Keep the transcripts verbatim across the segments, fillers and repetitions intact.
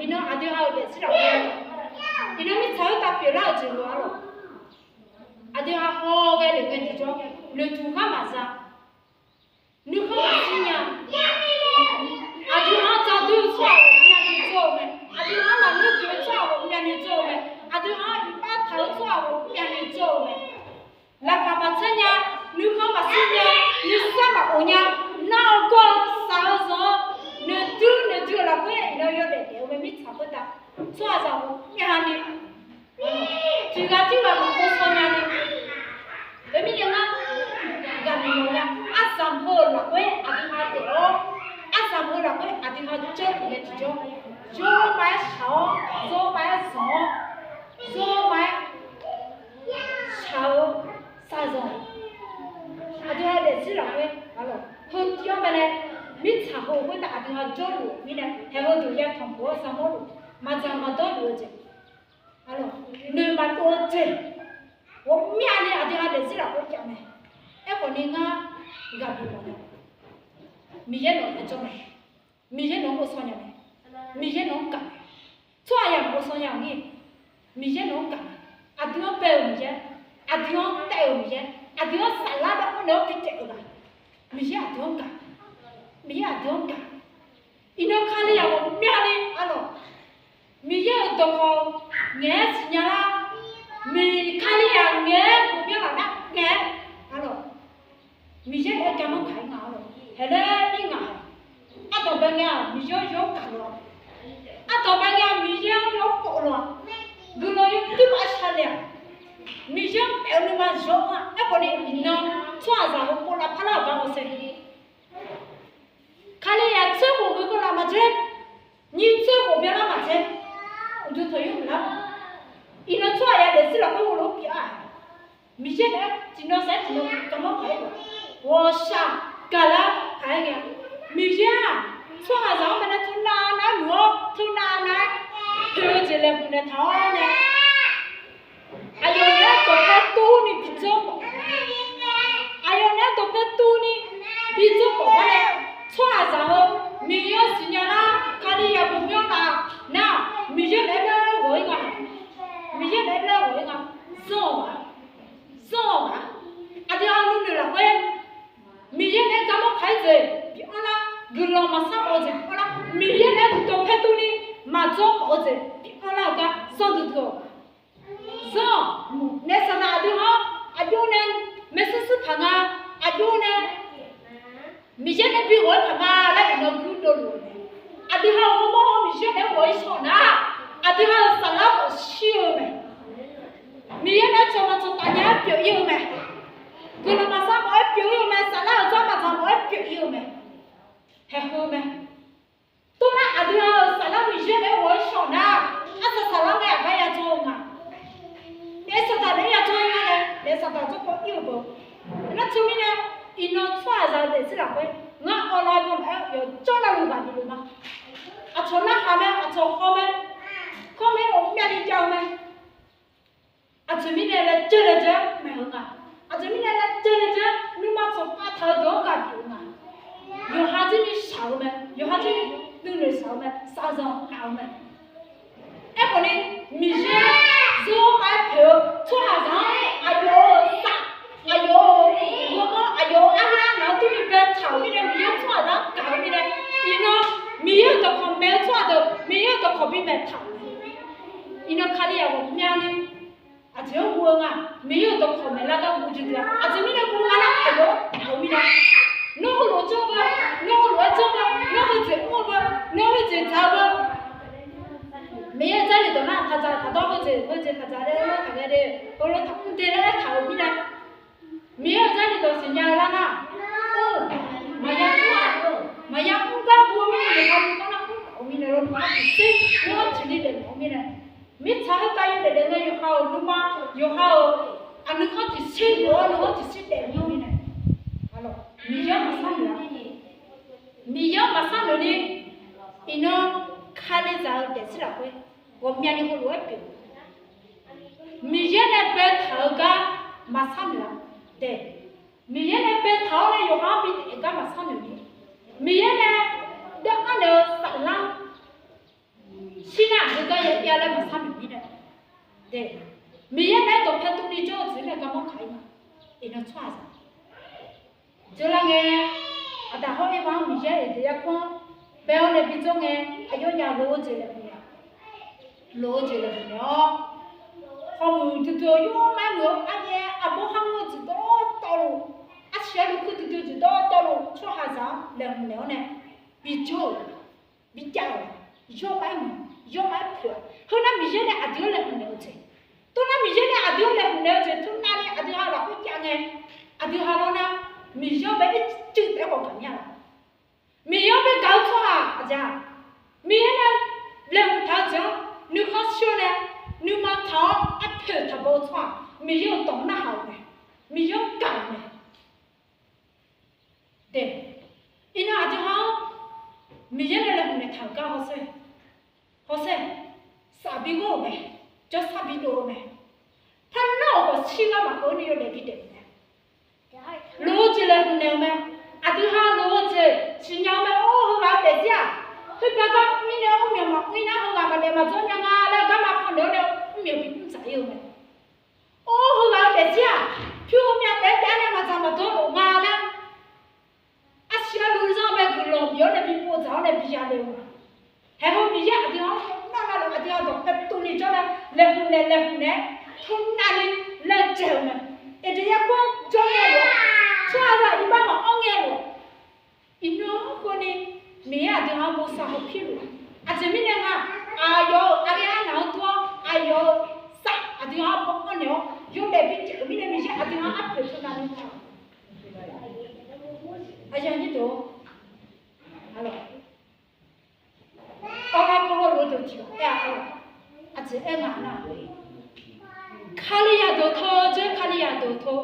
Iqnan aqdui ha-euq daefzir lafkhoer, iqnan mirtsaq khoertav pyeuflar-euq jeq lof-a lawq. Aqdui ha haw ghae lef ghae tiqjawr, noeqtmq khar maqza. Nuikhanr maqshir nya. Aqdui ha-anr dzaqdoer-eu tsawrhaq ghawqmyani jawr-eu mae. Aqdui ha-anr lafnoer doeq-eu tsawrhaq ghawqmyani jawr-eu mae. Aqdui ha-anr iqbax taq-eu tsawrhaq ghawqmyani jawr-eu mae. Laqkhaq maqtser nya, nuikhanr maqshir nya, nuisar maqof nya, nar-eu gawr-eu, saq-eu zanq-anr, noeqdui noeqdui-eu lafkhoer iqnan yawdaef daef-eu mae mirtsaq khoertav. Tsawrhaqzaq ghawqmyani tiqghaq tirghaq maqpov shaw nya ni. Khoermirnae ngar ghaq bif mawf nya. Arzamq heu-euq lafkhoer aqdui ha daef-awr, arzamq heu lafkhoer aqdui ha jawrluf nae tiqjawr, yawr ma-aer shaq-awr, yawr ma-aer zanq-awr, yawr ma-aer shaq-eu saqzanq, aqdui ha daefzir lafkhoer, heu tiv-anr mae nae, mirtsaq heu khoertav aqdui ha jawrluf-euq mirnae, haeq heu duq ya tanqpuq-awr zaqmawr luf, maqdzaq maqdawr luf-eu jeq, noeq maqdov-eu jeq, ghawqmyani aqdui ha daefzir lafkhoer jav mae. Aerkhawf ni ngar ghaq bif mawf nya. Miqyaer nawq-anr jawr mae. Miqyaer nawq-anr ghovshaw nya mae. Miqyaer nawq-anr gaq mae. Tsawrhaq yamq ghovshaw nya-euq mir. Miqyaer nawq-anr gaq mae. Aqdui-anr bae-euq Miqyaer, aqdui-anr taev-euq Miqyaer, aqdui-anr saflar dawr-anr nae-awr bitaef-euq ghaq, Miqyaer aqdui-anr gaq. Miqyaer aqdui-anr gaq. Iqnan Kalizaq ghawqmyani arlawq, Miqyaer-euq dawqkawq ngaeq-aer siqnya lar, Kalizaq ngaeq-aer ghawqmyanr laf nar ngaeq-aer arlawq, Miqyaer naeq-aer garmanr kaq-ir nga arlawq, haeqlaer-ir ngaq-aq. Ardanqbae ngae-aq Miqyaer-anr yawr gaq lof-a. Ardanqbae ngae-aq Miqyaer-anr yawr pov lof-a. Guiqlanq yawduir maqshar le-aq. Miqyaer-anr taef-eu nuima yawr nga. Aerkhawf ni iqnan tsawrhaqzaq heu pov lavpar lar-euq gar hawsher. Kalizaq tser khof geuf keuvlaf maqdzer, nyiq tser khof byanlar maqdzer, uqduq tanqnymr maqlar. Iqnan tsawrhaq ya daefzir lafkhoer heulof-aer pyeuf-a. Miqyaer naeq-aer tiqnan sar-aer tiqnan garmanr kaq-ir-a. Ghawqshaq gaqlar paq-aer ngae, Miqyaer-aq, tsawrhaqzaq-anr bae nae teunav nav-aer muiq-awr, teunav nav-aer poeq-eu jeq laeqhmq naeqtaq-awr nae, aqyawf naeq-aer dawqpae tuvni bidzawr mawf, aqyawf naeq-aer dawqpae tuvni bidzawr mawf gar nae, tsawrhaqzaq heu Miqyaer-anr siqnya lar, Kalizaq ghawqmyanr laf nar, Miqyaer naeq-aer laer ghawq-ir nga. Miqyaer naeq-aer laer ghawq-ir nga. Zanr-awq ghaq, zanr-awq ghaq, aqdui ha nuinoeq lafkhoer Miqyaer naeq-aer garmanr kaq-ir jeq bi anrlar, guiqlanq maqsar mawf-eu jeq bi anrlar, Miqyaer naeq-aer dawqpae tuvni maqdzawr mawf-eu jeq bi anrlar-eu gar zanr duidui-awq. Zanr-awq. Naef saqlaq aqdui ha-anr aqjox nae maershuir shuir paq nga, aqjox nae Miqyaer nae bi ghawq-aer paq nga laer iqnan gurdov luf-eu mae. Aqdui ha-euq ghawrmawr-anr Miqyaer naeq-aer ghawq-ir shawr nar, aqdui ha-euq saflar mawf shir-eu mae. Miqyaer nae-aer cawq maqcawq taf nya-aer pyeuf-ir-eu mae. Guiqlanq maqsar mawf-aer pyeuf-ir-eu mae. Saflar-euq dzar maqdzaq mawf-aer pyeuf-ir-eu mae. Haeq heu mae. Tov nar aqdui ha-euq saflar Miqyaer naeq-aer ghawq-ir shawr nar, arsaq saflar ngae aqgar ya dzawr-eu nga. Naef saqdaq naeq-aer ya dzawr-ir nga nae, naef saqdaq dzawrpaw ir-eu beu. Nar teumirnae, iqnan tsawrhaqzaq-eu daefzir lafkhoer ngar awqlav bawmaf-aer yawqjawr navluf ghaq bif luf ma. Aqcawq narhaq mae, aqcawq haw mae, kawr mae, ghawqmyani jav-eu mae. Aqjeq mirnae laejae laejae-aer maeq-eu nga. Aqjeq mirnae laejae laejae-aer nuima tsawq pav taq-eu deuq-anr ghaq bif-eu nga. Yawqha jirni shaq-eu mae, yawqha jirni nuinoeq shaq-eu mae, saqzanq ghaq-eu mae. Aerkhawf ni, Miqyaer zeur ma-aer poeq-eu tsawrhaqzaq-anr aqyawf-euq saf, aqyawf-euq ghawrmawr, aqyawf-euq arlar ngaq-anr durni baetaq-euq mirnae, Miqyaer tsawrhaqzaq-anr gaq-eu mirnae, iqnan Miqyaer-euq dawqkawq maeq-eu tsawrhaq deuq, Miqyaer-euq dawqkawq bimaeq taq-euq mae. Iqnan Kalizaq ghawqmyani aqjeq-anr guv-eu nga. Miqyaer-euq dawqkawq maeqlar gar guv jeq deuq-a. Aqjeq mirnae guv nga nar, aqyawf-anr gaq-eu mirnae, nawr heulof-aer janr-eu, nawr heulof-aer janr-eu, nawr heujeq mr-eu, nawr heujeq dzaq-eu. Miqyaer-euq jarlif dawq nar, taqdzaq taqdawr heujeq, heujeq taqdzaq le, heulof taqghae le, heulof taqmr de laer aertaq-euq mirnae, Miqyaer-euq jarlif dawq siqnya-eu lar nar, or, maqya mr-a, maqya mr gar guv-eu mirnae, maqya mr gar nar mr taq-euq mirnae lawr, naq-anr tiqsir, naq-anr tiqli daefluf-eu mirnae, mirtsaq khoertav yawdaef daef ngae yawqha-euq nuima, yawqha-euq aqnuikhanr tiqsir yawq-awr naq-anr tiqsir daefluf-eu mirnae, Miqyaer-anr maqsar noeq-a. Miqyaer-anr maqsar noeq ni, iqnan Kalizaq-eu daefzir lafkhoer ghawqmyani heulof-aer pyeuf-eu, Miqyaer nae baetaq-eu gar maqsar noeq-a. Daef, Miqyaer nae baetaq-awr nae yawqha-anr bitaef gar maqsar noeq ni, Miqyaer nae dawr-anr naeq-eu saflar ya laer maqsar noeq mirnae, Miqyaer nae dawqpae tuvni jawr-eu jeq nae garmawr kaq-ir ma. Iqnan tsawrhaqzaq dzeurlar ngae, Aqdaq hawr Ervar-anr Miqyaer Eqdeq yarkmr-anr bae-awr nae bijawr ngae, aqyawfnyaf loq-eu jeq laeqhmq naeq, loq-eu jeq laeqhmq naeq-awr, hawmuiq duidui-eu yawr mar muiq-eu aryaer arbawr har mr-eu jeq dawqtawvluf, arsiq arlu kuir duidui jeq dawqtawvluf tsawrhaqzaq-anr laeqhmq naeq-awr nae bijawr-euq, bijav-euq, yawr mar muiq, yawr mar poeq-aq, heunar Miqyaer nae aqdui-anr laeqhmq naeq-eu jeq, teunar Miqyaer nae aqdui-anr laeqhmq naeq-eu jeq teunav ni aqdui ha lafkhoer jav ngae, aqdui ha lawr nar, Miqyaer-anr bae ircuf taef-aer khawf gaqnya laf. Miqyaer-anr bae gaq-eu tsawrhaq aqjeq-aq, Miqyaer nae laeqhmq taq-eu jeq-anr nuikhanr shir-awr nae, nuima taq-awr arpoeq taqbaw-eu tsawrhaq, Miqyaer-euq dawq-anr narhaq-euq mae, Miqyaer-anr gaq-euq mae. Iqnan aqdui ha-anr Miqyaer nae laeqhmq naeq taq-euq gar hawsher, hawsher, saf bi ghawr-euq mae, jawrsar bi dov-eu mae, par nar-awq khawf shir gar maqkeuv-awr nae yawdaef bi daef-euq mae. Loq-eu jeq laeqhmq naeq-eu mae. Aqdui ha loq-eu jeq siqnya-eu mae. Or, heughaq-eu daefzir-aq, khoergar gar mirnae mrmyawq maqmr-ir nar, heughaq maqdaef maqdzawr nya nga laer garma pannaeq-awr nae mrmyawq bimr dzaq-ir-eu mae. Or, heughaq-eu daefzir-aq, pyur-eu myav taef-aer jav-aer nae maqdzaq maqdawr laf nga laer, arsiq arlu zanr bae guiqlanq bif-awr nae bipov dzaq-awr nae biya le-eu ma. Haeq heu Miqyaer aqdui ha-anr nar navluf aqdui ha dawqpae tuvni jawr nar, laeqhmq naeq laeqhmq naeq-aer teunav ni laejae-euq mae. Eqdeq yarkmr-anr jawr ngae lof-aer, tsawrhaqzaq iqbax maqanr ngae lof-aer, iqnan-anr khawf ni Miqyaer aqdui ha-anr bosav-eu pirluf-aq, aqjeq mirnae nga, aqyawf-euq aqghae arnaq-anr dur-awr aqyawf-euq saf aqdui ha-anr baw-anr naeq-awr yawdaef bi daef-euq mirnae Miqyaer aqdui ha-anr arpoeq teunav ni ma. Aqyuif aqnyir deuq-or, awrlar pawrhaw lof-eu deuq tiq ghaq aer-a arlawq, aqjeq aer nga nar, Kalizaq deuq teu-eu jeq, Kalizaq deuq teu,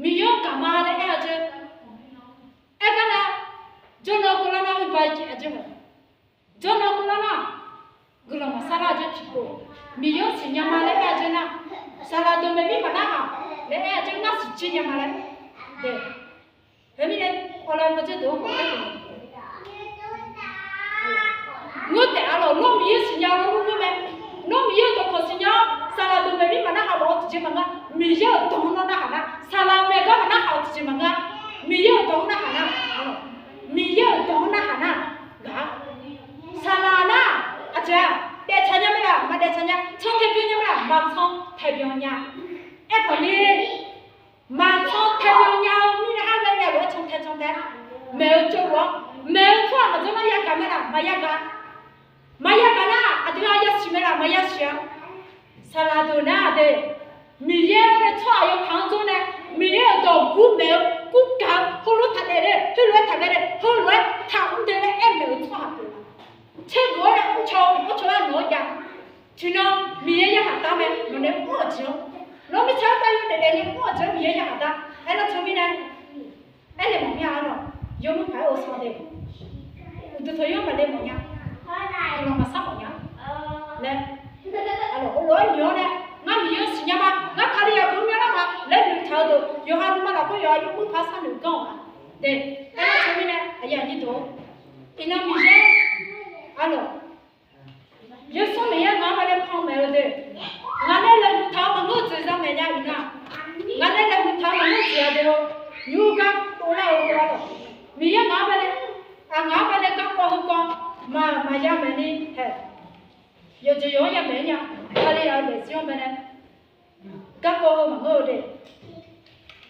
Miqyaer-anr gaq ma laer aer-eu jeq, aer gar nar, jawrnan keuvlar nar-eu ba-eu jeq-aq jeq mae. Jawrnan keuvlar nar, guiqlanq maqsar lar-eu jeq tiqpov, Miqyaer-anr siqnya ma laer aer-eu jeq nar, saqlaq deuq maeqmir maqnar haq laer aer-eu jeq ngar siqjir nya ma laer. Teumirnae, awrlar pawdzer deuq-anr khawf aer-eu, ngeur taef arlawq, nawr Miqyaer siqnya-awr nawr ngeur mae. Nawr Miqyaer-euq dawqkawq siqnya-awr saqlaq deuq maeqmir maqnar haq mawf-eu tiqjeq maqngeur. Miqyaer-euq dawq-anr nawr narhaq nar, saqlaq maeq gar maqnar haq-eu tiqjeq maqngeur. Miqyaer-euq dawq-anr narhaq nar, Miqyaer-euq dawq-anr narhaq nar, gaq-a. Saqlaq nar, aqjeq-aq, daeftsaq nya mae laf, maqdaeftsaq nya, cantae byan nya mae laf, maqcan tae byan nya. Aerkhawf ni, maqcan tae byan nya-eu mirnae arghae nya lof-aer cantae cantae maeq-eu tsov lof-anr, maeq-eu tsawrhaq maqdzawr nar yagaq mae laf, maqyagaq. Maqyagaq nar, aqdui-aq yasiq mae laf, maqyasiq-a. Saqlaq deuq nar-aq de, Miqyaer-anr nae tsawrhaq yawkaq-anr jawr nae, Miqyaer-euq dawq gurmaeq-eu, gurgaq-eu, heulof-aer taqdaef le, heulof-aer taqdaef le, heulof-aer taqmr de laer aernaeq-eu tsawrhaq pyeuf-a. Tsergeuf-awr nae mrcaw-eu mrcaw-aer nawq-anr jav. Tiqnan Miqyaer yarkhaq dar mae, nawq nae mr-euq jeq-anr, nawr mirtsaq-anr tav yawdaef daef ni mr-euq jeq-anr Miqyaer yarkhaq dar. Aernar teumirnae, aernaeq mawf mir-a arlawq, yawmuiq paq-aer ghovshaw de, uqduq tanqnymr maqle mawf nya, guiqlanq maqsar mawf nya laer, arlawq, heulof-aer noeq-awr nae, ngar Miqyaer-anr siqnya ma, ngar Kalizaq deuq-anr myanrlar ma laer noeqtaq-eu deuq, yawqha nuima lafkhoer yawqha yawmuiq paq-aer sharnoeq ganr-awq ma. De, aernar teumirnae aqyuif aqnyir deuq-or, iqnan Miqyaer, arlawq, Yeqsur Miqyaer ngaq-anr bae nae panmaeq-eu de, ngaq nae laeqhmq taq-eu maqngeur-eu jeq zamaeq nya iqnan, ngaq nae laeqhmq taq-eu maqngeur-eu jeq-a de-or, nymr gar dovlar-eu arlawq, Miqyaer ngaq-anr bae nae, ngaq-anr bae nae garkawv heukawv maq maqya maeqni hae, yawqjeq yawq-anr ya maeq-ir nya. Kalizaq-eu daefzir-anr bae nae garkawv heu maqngeur-eu de.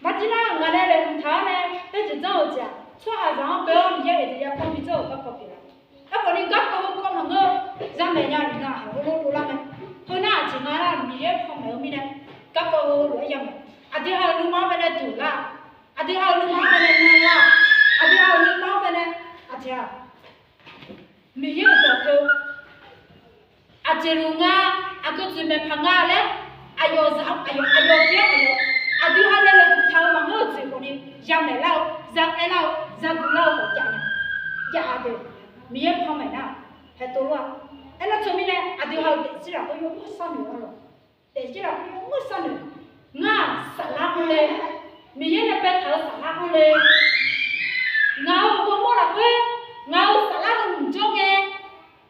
Maqdir nar, ngaq nae laeqhmq taq-awr nae taerjeq janr-euq jeq-aq, tsawrhaqzaq-anr bae-awr Miqyaer aqdui ya kawr bi dzawr-euq garkawv pyeuf-a. Aerkhawf ni garkawv heukawv maqngeur-eu zamaeq nya iqnan-aq, heulof dovlar mae. Heunar aqjeq nga nar, Miqyaer panmaeq-eu mirnae garkawv heu lof-aer ya maeq. Aqdui ha-euq nuima-anr bae nae duq lar, aqdui ha-euq nuima-anr bae nae nar lar, aqdui ha-euq nuima-anr bae nae, aqjeq-aq, Miqyaer-euq dawq teu aqjeq luf nga, aqgeu jeq maeqpaq nga laer, aqyawf zaq-anr aqyawf, aqyawf pyeuf-anr aqyawf, aqdui ha nae laeqhmq taq-eu maqngeur-eu jeq khawf ni ya maeq lar-eu, za aer lar-eu, za gui lar-eu khawf jav nya. Jav-a de, Miqyaer panmaeq nar, haeq tov lor-a. Aernar teumirnae aqdui ha-euq daefzir lafkhoer yawmuiq sharnoeq arlawq. Daefzir lafkhoer yawmuiq sharnoeq. Ngar-aq saflar anr le, Miqyaer nae baetaq-eu saflar anr le. Ngaq-euq ghawrmawr lafkhoer ngaq-euq saflar-eu mqjawr ngae,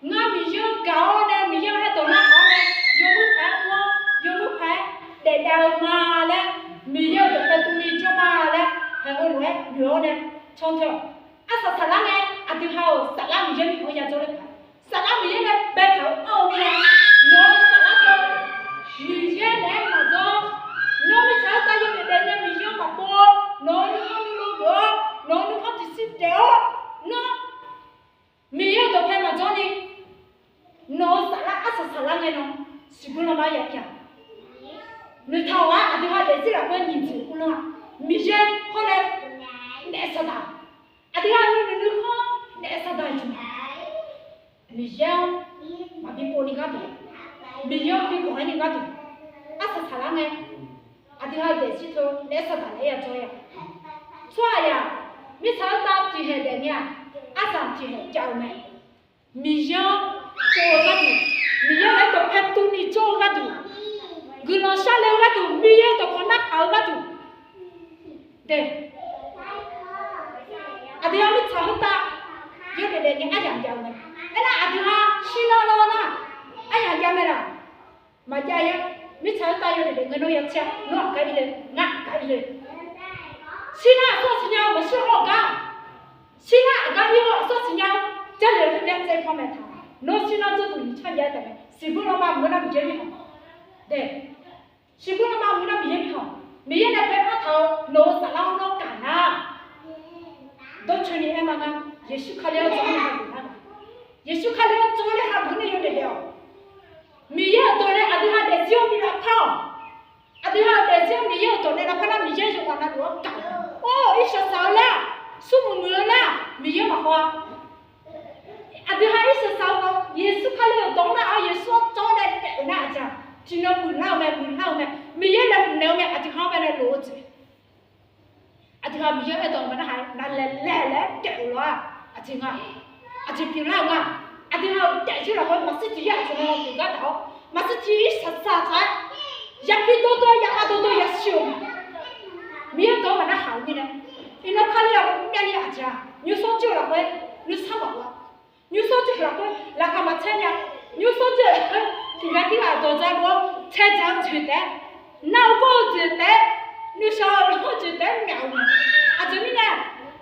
ngar Miqyaer-anr gaq-awr nae noeq-awr nae can teu-awq. Arsaq saflar ngae, aqdui ha-euq saflar Miqyaer mirkhanq-anr yajawr ler paq. Saflar Miqyaer nae baetaq-eu anr-eu mirnae, nawq-euq saflar teu Miqyaer naeq-aer maqjawr. Nawr mirtsaq-anr tav yawdaef daef nae Miqyaer-anr maqpov-awr, nawq-euq nuikhanr nuilov geuf-awr, nawq-euq nuikhanr tiqsir daef-awr, nawr Miqyaer-euq dawqpae maqjawr ni, nawq-euq saflar arsaq saflar ngae nan, siqbur lanma-anr ya pyav. Noeqtaq-awq-ar, aqdui ha daefzir lafkhoer nyiq jeq uvlanr-aq, Miqyaer hawr nae naef saqdaq. Aqdui ha nuinoeq nuikhanr naef saqdaq jeq-aq, Miqyaer-anr maqbi pov ni gharduq, Miqyaer-anr bi gawq-aer ni gharduq, arsaq saqlar ngae, aqdui ha daefzir teu naef saqdaq naeq-aer yajawr-ir-aq, tsawrhaq yaq mirtsaq-anr tav tiqhaeq daef ngae-aq, arsaq tiqhaeq jav-eu mae. Miqyaer-anr pov-eu gharduq, Miqyaer naeq-aer dawqpae tuvni jawr-eu gharduq, guiqlanq sharle-eu gharduq, Miqyaer-euq dawqkawq narhaq-eu gharduq, de, aqdui ha mirtsaq khoertav yawdaef daef ngae aryamq jav-eu mae. Aernar aqdui ha shirlan lan nar, aryamq jav mae laq? Maqjav-ir-a. Mirtsaq khoertav yawdaef daef ngae nawr ya tser-a, nawr aqgar ir le, ngar aqgar ir le. Shirnar aqsur aqsiq nya-eu maqshir-awr gar, shirnar aqgar ir-awr aqsur aqsiq nya-eu, Jarlif lafkhoer byacaev panmaeq taq. Nawr shirnar dzawrduq nyiq tsar jav-aer taef mae. Siqbur lanma maqngeur nar Miqyaer mirkhanq, de, siqbur lanma maqngeur nar Miqyaer mirkhanq, Miqyaer nae bae-anr taq-eu nawq-euq saflar-anr nawr gaq nar, dawrcoeni aer ma ngar, Yeqsur Kali-anr jan-awr nae hageuf nar, Yeqsur Kali-anr jan-awr nae hageuf nae yawdaef daef-awq. Miqyaer-euq dawq nae aqdui ha daefzir-awr bi lavpar-awq. Aqdui ha daefzir-awr Miqyaer-euq dawq nae lavpar nar Miqyaer yawqghaq navluf-anr gaq-eu. Or, irshaq shaq-eu laer-aq, smrmuiq muiq-eu laer-aq Miqyaer maqhaw-a. Aqdui ha irshaq shaq-eu Yeqsur Kali-euq dawq-anr nar-aq, Yeqsur-anr jan-awr nae daef-euq nar aqjeq-aq, tiqnan muiqlar-eu mae, muiqlar-eu mae, Miqyaer nae muiqnaeq-eu mae, aqdui ha-anr bae nae lof-eu jeq. Aqdui ha Miqyaer aerdawq-anr maqnar haq-aer navlaeq laeq laer daef-euq lof-aq, aqjeq nga, aqjeq pyeuflar-euq nga. Aqdui ha-euq daefzir lafkhoer maqsir tiq yar aqjeq nga-eu gar daq-awr, maqsir tiq yar irshaq shaq-aer yapi dawrdawr yamaf dawrdawr yashir-eu mae. Miqyaer dawq-anr maqnar haq-eu mirnae, iqnan Kali-aq, myavni aqjeq-aq, nymrsanr jir-eu lafkhoer nuisar maqghov-a. Nymrsanr jir-euq lafkhoer laqkhaq maqtsaer nya. Nymrsanr jir-euq lafkhoer tiqghaq tirghaq dawq dzaq lof-awr tsaer dzaq-eu jeq taef-aer, nar-eu gawr-eu jeq taef-aer, nuishawq-eu jeq taef-aer myaf-eu mae. Aqjeq mirnae,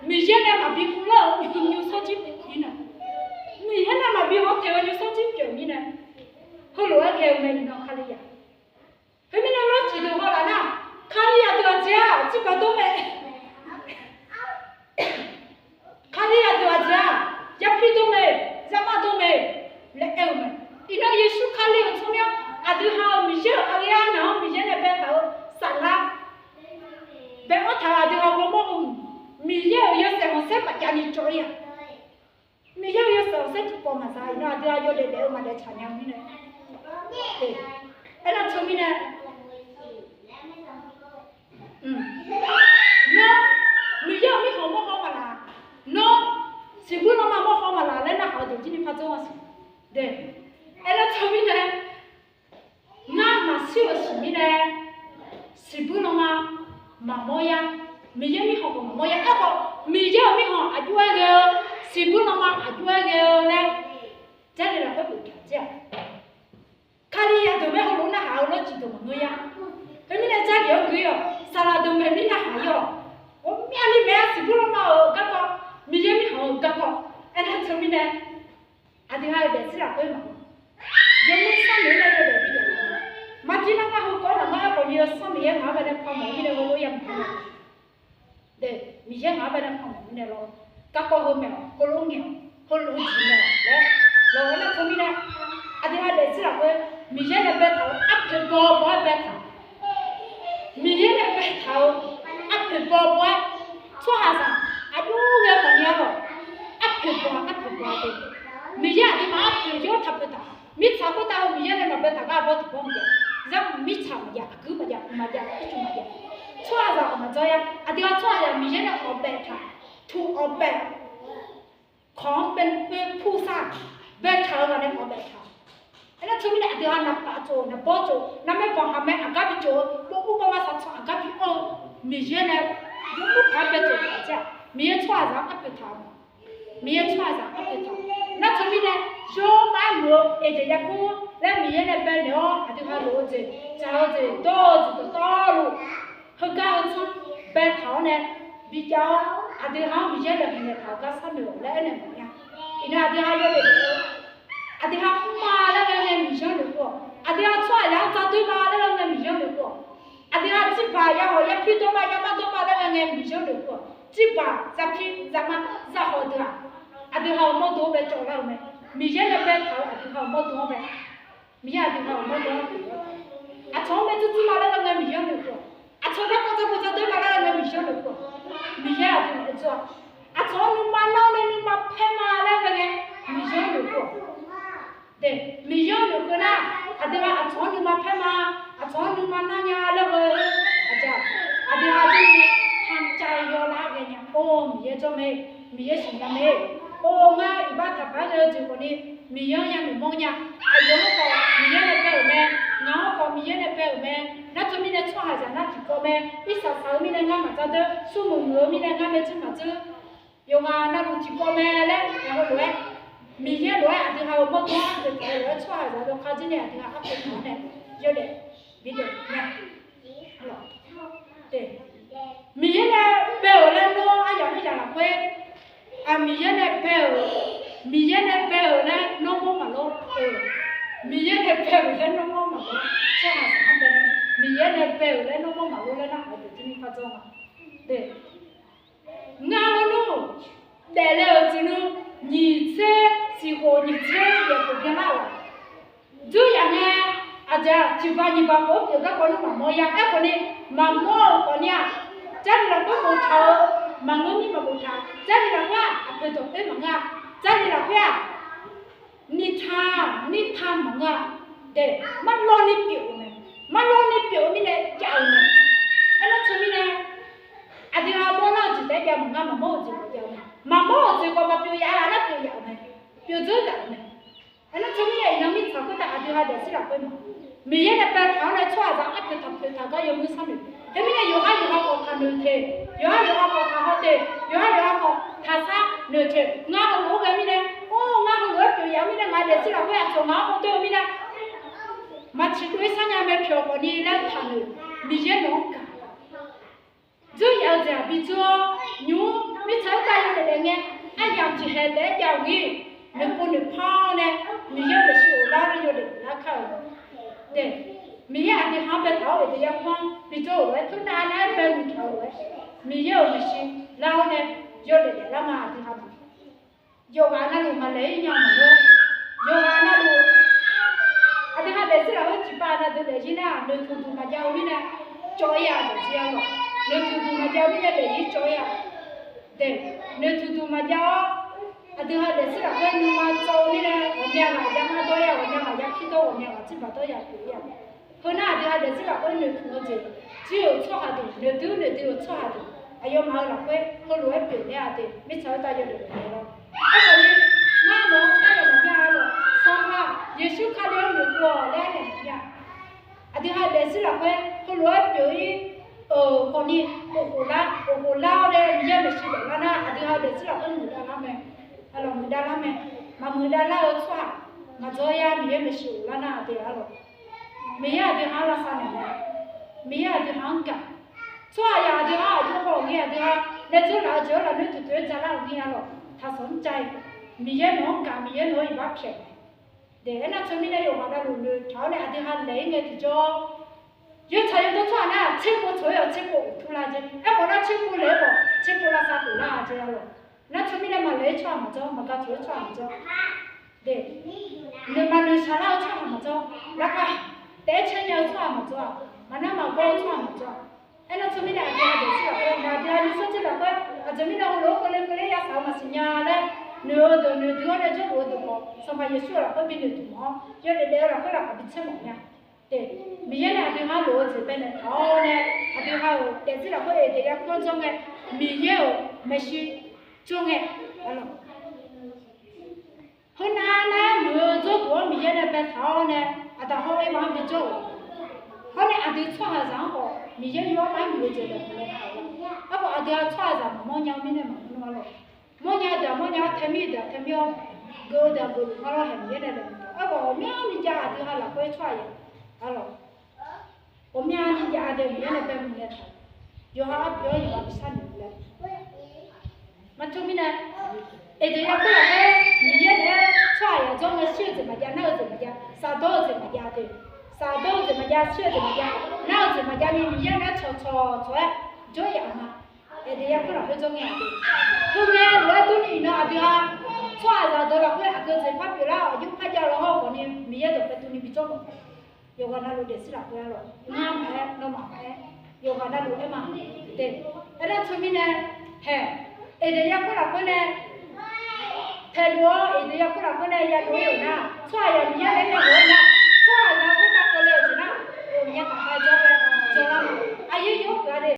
Miqyaer nae maqbi uvlanr-eu nymrsanr jir pyeuf mirnae, Miqyaer nae maqbi hawteq-eu nymrsanr jir pyeuf mirnae, heulof-aer ghae-eu mae iqnan Kali-aq. Khoermirnae lawr ciqdeuq haw laf nar, Kali aqdui aqjeq-aq, tirpaq dawr mae. Kali aqdui aqjeq-aq, yapi dawr mae, yarmaf dawr mae laer aer-eu mae. Iqnan Yeqsur Kali-euq tsawrmyanr aqdui ha-euq Miqyaer-euq aqyawf naq-anr Miqyaer nae baetaq-eu saflar, bae-anr taq-euq aqdui ha ghawrmawr-eu Miqyaer-euq yawshaef khanqsaer maqjav ni cawv-ir-aq. Miqyaer-euq yawshaef khanqsaer tiqpawf maqza iqnan aqdui ha yawdaef daef-eu maqdaef tsaq nya-eu mirnae, aernar teumirnae, nawr Miqyaer-euq mirkhanq mawrhaw maqlaq, nawr siqbuir lanma mawrhaw maqlaq laer narhaq-eu deuq jir ni par dzawr-a siq. Aernar teumirnae, ngar maqshir-euq siq mirnae, siqbuir lanma maqmawr yar, Miqyaer mirkhanq khawf maqmawr yar. Aerkhawf Miqyaer-euq mirkhanq aqjox-aer ghae-eu, siqbuir lanma aqjox-aer ghae-eu laer Jarlif lafkhoer boftaq jir-aq, Kali aqdui-anr heulof narhaq-eu lawr ciqdeuq maqngeur yar. Khoermirnae Jarlif-anr gui-awq, saqlaq deuq maeq mir narhaq-ir-awq. Ghawqmyani maeq-a siqbuir lanma-euq garkawv, Miqyaer mirkhanq-euq garkawv. Aernar teumirnae, aqdui ha-euq daefzir lafkhoer maqngeur. Yawmuir sanrnoeq-aer nae yawdaef bidaef maqngeur. Maqdir nar ngar heukawv-anr maqngeur. Aerkhawf ni yawsanr Miqyaer ngaq-anr bae nae panmaeq-eu mirnae heulof yamq-a. Miqyaer ngaq-anr bae nae panmaeq-eu mirnae lawr, garkawv heu maeq-awq, heulof ngaeq-awq, heulof jeq maeq-awq laer, lawq-aer nar teumirnae, aqdui ha daefzir lafkhoer Miqyaer nae baetaq-eu arpoeq baw baw-aer baetaq, Miqyaer nae baetaq-eu arpoeq baw baw-aer, tsawrhaqzaq aqjox ghae khawf ni-a lawq, arpoeq baw arpoeq baw-a de. Miqyaer aqduimaf arpoeq yawr taq poeq taq, mirtsaq khoertav-eu Miqyaer nae maqbaetaq gar-a bawr tiqbawr maqjav, zar mirtsaq maqjav, aqguir maqjav, uq maqjav, ircuf maqjav, tsawrhaqzaq-awq maqdzawr yar. Aqdui ha tsawrhaqzaq Miqyaer nae awq baetaq, tuq awq bae, kawq-anr bae pur sar, baetaq-eu ghaq nae awq baetaq. Aernar teumirnae aqdui ha naqpaf tsof, naqbawr tsof, naqmae banq haq mae aqgar bi tsof-eu, bawr ur bawr ma saq tsanq aqgar bi anr-eu, Miqyaer nae yawmuir paq-aer bae tsof taq jir-aq, Miqyaer tsawrhaqzaq-anr arpoeq taq-eu ma. Miqyaer tsawrhaqzaq-anr arpoeq taq. Nar teumirnae, yawr mar-aer muiq-eu eqjeq yarkmr laer Miqyaer nae bae naeq-awr aqdui ha lof-eu jeq, dzaq-eu jeq, dawr-eu jeq dawqtawvluf, heugar heu tsanr baetaq-awr nae, bijav-awr aqdui ha-anr Miqyaer nae bifnaeq taq-euq gar sharnoeq-awq laer aernaeq mawf nya. Iqnan aqdui ha yawdaef daef-eu, aqdui ha mrma laer ghae ngae Miqyaer-anr noeqkeuv-awq. Aqdui ha tsawrhaqzaq-anr dzaqdoer ma laer ghae ngae Miqyaer-anr noeqkeuv-awq. Aqdui ha jirbaq yahawq yapir dawrma yamar dawrma laer ghae ngae Miqyaer-anr noeqkeuv-awq. Jirbaq zaqpir zaqma zaqhawq deuq-aq, aqdui ha-euq mawrdo-anr bae cawv lar-eu mae. Miqyaer nae baetaq-eu aqdui ha-euq mawrdo-anr mae. Miqyaer aqdui ha-euq mawrdo-anr, aqcawq-anr bae dzurdzur ma laer ghae ngae Miqyaer-anr noeqkeuv-awq. Aqcawq garkawv dzaqkawv dzaqdoer ma laer ghae ngae Miqyaer-anr noeqkeuv-awq. Miqyaer aqdui naeq-aer dzawr-aq, aqcawq-anr nuima nar-awr nae nuima paer ma laer ghae ngae Miqyaer-anr noeqkeuv-awq. Miqyaer-anr noeqkeuv nar, aqdui ha aqcawq-anr nuima paer ma, aqcawq-anr nuima nar nya laer ghae-eu, aqdui ha jawrni kamqcav yawlar ghae nya. Or, Miqyaer jawr mae, Miqyaer siqnya mae. Or, ngar iqbax taqpar ghae-eu jeq khawfni, Miqyaer-anr yanoeq mawr nya. Aqyawf-anr khawf Miqyaer nae bae-euq mae, ngaq-anr khawf Miqyaer nae bae-euq mae. Nar teumirnae tsawrhaqzaq nar tiqkawv mae. Irsaq saq-eu mirnae ngar maqdzar deur, smrmuiq muiq-eu mirnae ngar mae dzeur maqdzeur, yawqghaq navluf tiqkawv mae laer, heulof-aer Miqyaer lof-aer aqdui ha-euq mawrdo-anr aqpoeq taq-eu lof-aer tsawrhaqzaq dawqkawq jir nae aqdui ha aqpoeq taq-awr nae yawdaef bidaef nya. Miqyaer nae bae-euq laer nawr aryamq aryaq lafkhoer, aq, Miqyaer nae bae-euq, Miqyaer nae bae-euq laer nawr mawr maqlor-eu, Miqyaer nae bae-euq laer nawr mawr maqlor, tsawrhaqzaq-anr bae-eu, Miqyaer nae bae-euq laer nawr mawr maqlor laer nar aqdui jir ni par dzawr ma. Ngar-eu nmr daefle-euq teunuv nyiq tser siqkhof nyiq tser yaeqkhof byanlar-awq. Dzuryaq ngae, aqjeq tiqpav nyiqpav khof-anr pyeuf garkawv nmr maqmawr ya. Aerkhawf ni, maqmawr-euq khawf ni-aq, Jarlif lafkhoer boftaq-eu maqngeur mir maqboftaq. Jarlif lafkhoer-aq, aqpoeq dawq khoer maqngeur-a. Jarlif lafkhoer-aq, nirtaq nirtaq maqngeur-a. Daef, marlawv ni pyeuf-eu mae. Marlawv ni pyeuf-eu mirnae jav-eu mae. Aernar teumirnae, aqdui ha mawrlar-eu jeq taef-aer jav maqngeur, maqmawr-eu jeq khawf jav-eu mae. Maqmawr-euq jeq khawf maqpyeuf ya-a laer pyeuf ya-euq mae. Pyeuf dzeur ya-euq mae. Aernar teumirnae iqnan mirtsaq khoertav aqdui ha daefzir lafkhoer ma, Miqyaer nae baetaq-awr nae tsawrhaqzaq aqpoeq taq poeq taq gar yawmuiq sharnoeq. Teumirnae yawqhar yawqha khawf taqnoeq teq, yawqhar yawqha khawf taqhaw teq, yawqhar yawqha khawf taqsar noeq teq. Ngar heulof-aer ghae mirnae, or, ngar heulof-aer pyeuf ya-eu mirnae ngaq daefzir lafkhoer aqcawq ngaq-anr hawdawr-eu mirnae, maqtsiq dov-ir sharnya mae pyawq khawfni laer taqnoeq. Miqyaer nawq-anr gaq dzeur ya-eu jeq-aq bi dzeur-awr, nymq-mr mirtsaq khoertav yawdaef daef ngae, aryamq tiqkhaeq taef-aer jav-euq ngir, noeqpov noeqpar-awr nae, Miqyaer-euq maeqshi ghoflar nae yawdaef daef lar kar-euq. Daef, Miqyaer aqdui ha-anr baetaq-awr ghofdaef yarkmr-anr bi dzeur-euq lof-aer, teunav nar-aer bae muiq taq-euq lof-aer, Miqyaer-euq maeqshi lar-awr nae yawdaef daef lar ma aqdui ha ma. Yawqghaq navluf maqlaeq-ir nya maqngeur. Yawqghaq navluf aqdui ha daefzir lafkhoer tiqpav na deuq daefzir nar-aq, noeqtmq duq maqjav-eu mirnae cawv-ir-a daefzir-a lawq. Noeqtmq duq maqjav-eu mirnae daefzir cawv-ir-a. Daef, noeqtmq duq maqjav-awr, aqdui ha daefzir lafkhoer nuima tsov-eu mirnae ghawqmya ghaq ya mar dawr-ir-a, ghawqmya ghaq ya pir dawr, ghawqmya ghaq jirbaq dawr ya pyeuf-ir-a. Heu nar aqdui ha daefzir lafkhoer noeqtmq-eu jeq, jir-euq tsawrhaq deuq, noeqdui noeqdui-euq tsawrhaq deuq, aqyawfmaf-euq lafkhoer heulof-aer pyeufler-a de, mirtsaq khoertav yawdaef daef-a lawr. Aerkhawf ni, ngar nawq-anr aernaeq mawf mir-a lawq, Sanqpaq Yeqsur Kali-anr noeqkeuv-awq laer aernaeq mawf mir-a. Aqdui ha daefzir lafkhoer heulof-aer pyeuf-ir-euq khawfni, khof khof lar, khof khof lar-awr nae Miqyaer maeqshi daeflar nar, aqdui ha daefzir lafkhoer muiqdav lar mae. Aqlawq muiqdav lar mae. Maqmuiqdav lar-eu tsawrhaq maqdzawr-ir-a, Miqyaer maeqshi ghoflar nar aqdui-a lawq. Miqyaer aqdui ha-anr lavsav naeq mae. Miqyaer aqdui ha-anr gaq. Tsawrhaq yaq aqdui ha aqjox haw-euq ngir aqdui ha nae dzeur laf-eu jeq-anr lafnoer duidui-aer dzalar-euq ngir-a lawq. Taqsanq-anr cav-ir. Miqyaer nawq-anr gaq, Miqyaer nawq-anr iqbax pyaeq mae. Daef, aernar teumirnae yawqghaq navluf noeqtaq-awr nae aqdui ha laeq-ir ngae tiqjawr, yawtsaq yawdawr tsawrhaq nar-aq, tserkov tsoeq-aer-awq, tserkov uqtur lar jeq. Aerkhawf nar tserkov laeq-aer khawf tserkov lavsav khof lar-a jeq-a lawq. Nar teumirnae maqlaeq-ir tsawrhaq maqjawr, maqga tsoeq-aer tsawrhaq maqjawr. Daef, noeqmaqnoeq shaq lar-eu tsawrhaq maqjawr, laqkhaq taef-aer caer nya-eu tsawrhaq maqjawr-aq, maqnar maqgawr-eu tsawrhaq maqjawr-aq. Aernar teumirnae aqdui ha daefzir lafkhoer, aqdui ha nuisar jir lafkhoer, aqjeq mirnae heulof-aer keuvle keuvle ya saq-eu maqsiq nya laer noeq-eu deuq noeqdui-awr nae jawrluf-eu deuq khawf, Sanqpaq Yeqsur-euq lafkhoer bi noeqtmq-awr, yawdaef daef-eu lafkhoer laqkhaq bi tser mawf nya. Daef, Miqyaer nae aqdui ha lof-eu jeq baenaeq taq-awr nae, aqdui ha-euq daefzir lafkhoer aqdae yarkmr-anr jawr ngae, Miqyaer-euq maeqshi jawr ngae, aqlawq. Heunav nar-aer muiq-eu jawrduq-anr Miqyaer nae baetaq-awr nae, aqdaq hawr-eu ma-anr bi jawr-euq. Hawr nae aqdui tsawrhaqzaq-anr khawf Miqyaer yawr ma-aer muiq-eu jeq deuq-anr baetaq-euq. Aerkhawf aqdui-aq tsawrhaqzaq maqmawr nya-eu mirnae maqngeur-a lawq. Mawrnya-eu deuq-aq mawrnya-awr, tae mir-eu deuq-aq tae mir-awr, geuf-eu deuq-aq geufluf ngar lawr haeq Miqyaer nae laeqhmq taq. Aerkhawf ghawqmyani jav aqdui ha lafkhoer tsawrhaq yaf-a lawq. Ghawqmyani jav-a deuq Miqyaer nae bae muiq naeq taq. Yawqha arpoeq-anr yawqha bi sharnoeq laer. Maqteumirnae, Eqdeq yarkhoer lafkhoer Miqyaer naeq-aer tsawrhaqzaq jawr ngae shir-eu jeq maqjav, nar-eu jeq maqjav, shaqdawr-eu jeq maqjav de. Shaqdawr-eu jeq maqjav, shir-eu jeq maqjav, nar-eu jeq maqjav ni Miqyaer naeq-aer cawqcawq cawq-aer jawryaf-euq ma. Eqdeq yarkhoer lafkhoer jawr ngae aqdui, heu ngae lof-aer durni iqnan aqdui-a, tsawrhaqzaq deuq lafkhoer aqgeu jeq par pyeuflar-awq, aqjox par jav-eu law hawr-eu khawf ni Miqyaer dawqpae tuvni bi jawr mawf. Yawqghaq navluf daefzir lafkhoer-a lawq, ngar maqaer, nawmaf maqaer, yawqghaq navluf aer ma. Te, aernar teumirnae, haeq, Eqdeq yarkhoer lafkhoer nae taeqlof-awr, Eqdeq yarkhoer lafkhoer nae yadov-ir-euq nar, tsawrhaqzaq Miqyaer naeq-aer yadov-ir nar, tsawrhaqzaq khoertav keuvle-euq jeq nar, Miqyaer taqpar jawr-aer jawrlar ma. Aqyuif yawr huiq-a de.